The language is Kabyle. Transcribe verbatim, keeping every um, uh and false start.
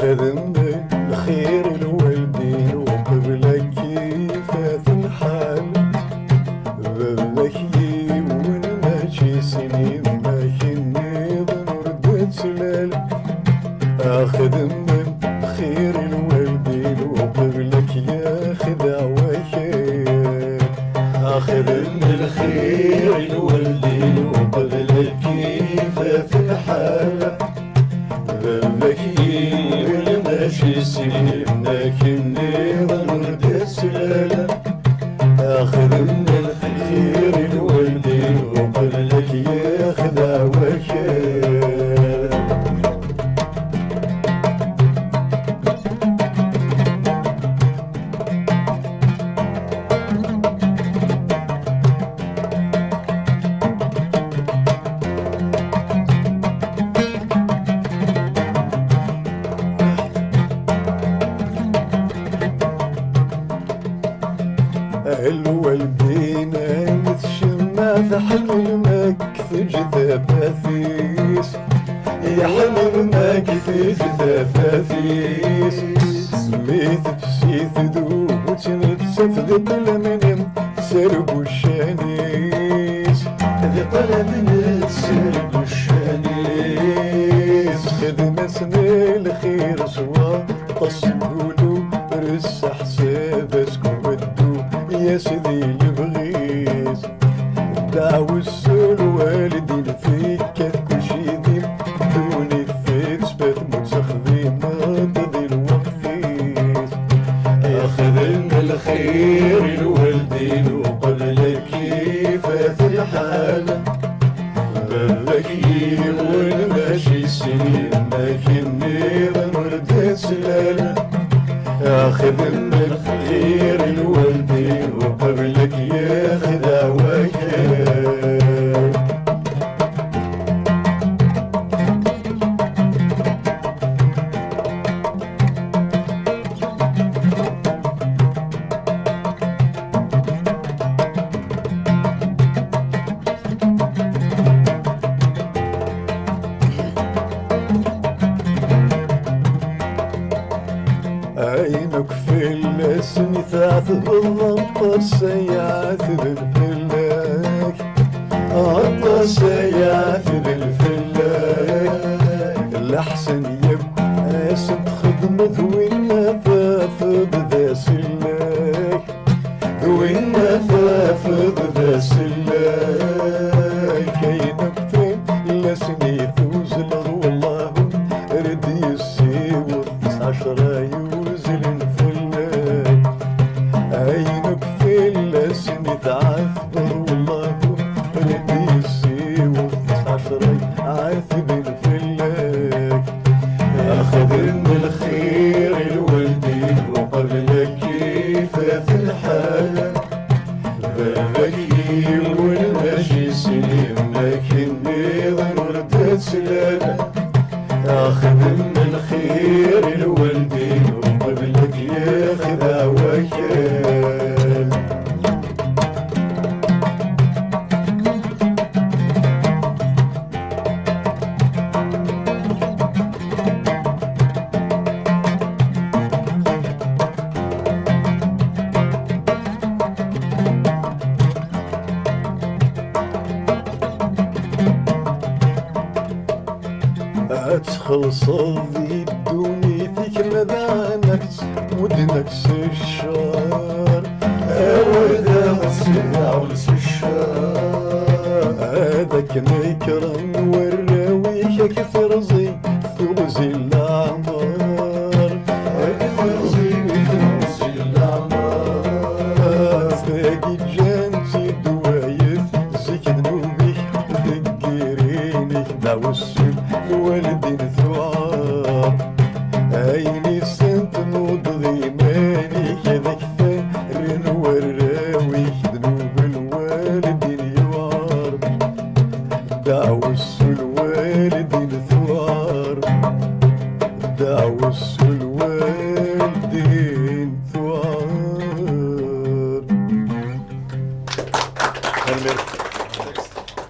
Xdem lxir i lwaldin uqbel ad k-ifat lḥal. Baba-k yiwen, mačči sin, yemma-k nniḍen ur d-ttlal. Axdem lxir i lwaldin uqbel ad k-yexdeɛ wakal. Axdem lxir i lwaldin uqbel ad k-ifat lḥal. Baba-k yiwen, mačči sin, yemma-k nniḍen ur d-ttlal. Axdem lxir i lwaldin uqbel ad k-yexdeɛ wakal. A lwaldin, ay tcemma tḥemmel ma k-teǧǧ tafat-is. Yeḥmen ma k-teǧǧ tafat-is. Mi tefsi tdub, ur tt-nettaf di ṭṭlam-nni, tserbuccan-is. Di ṭṭlam-nni, tserbuccan-is. Xdem-asen lxir s waṭas n wulu, ressaḥ ḥsab-as kubeddu, yas di lebɣi-s. Ddaɛwessu lwaldin tekkat kulci di ddunit tettbat, ma ur texdimeḍ di lweqt-is. Ixdem lxir i lwaldin uqbel ad k-ifat lḥal. Baba-k yiwen, mačči sin, yemma-k nniḍen ur d-ttlal. Axdem lxir i lwaldin uqbel ad k-yexdeɛ wakal. Ayen akk fell-asen i tɛetbeḍ, aṭas ay ɛetben fell-ak. Aṭas ay ɛetben fell-ak. Leḥsan yakk asen-txedmeḍ, winna tafeḍ d asellek. D winna tafeḍ d asellek. Ayen akk fell-asen i tuzzleḍ, wellah ur d-yessiweḍ, ɛecra yuzlen fell-ak. Ayen akk fell-asen i tɛetbeḍ, wellah ur d-yessiweḍ, ɛecra ɛetben fell-ak. Axdem lxir i lwaldin uqbel ad k-ifat lḥal. Baba-k yiwen, mačči sin, yemma-k nniḍen ur d-ttlal. Axdem lxir i lwaldin uqbel ad k-yexdeɛ wakal. Ad txellṣeḍ di ddunit-ik, ma daɣen ad k-tt-mudden ak s ccer. Awer daɣ ad tsedɛun s ccer. Ad k-nekren warraw-ik, ad k-terẓi teɣzi n leɛmer. Ad k-terẓi teɣzi n leɛmer. Tagi ǧǧan-tt-id wayet, zik ddnub-ik deg irin-ik, ddaɛwessu lwaldin tuɛer. Ayen i sen-tnuḍeḍ iman-ik, ad ak-t-rren warraw-ik, ddnub lwaldin yuɛer. Ddaɛwessu lwaldin tuɛer. Ddaɛwessu lwaldin tuɛer. Tanemmirt.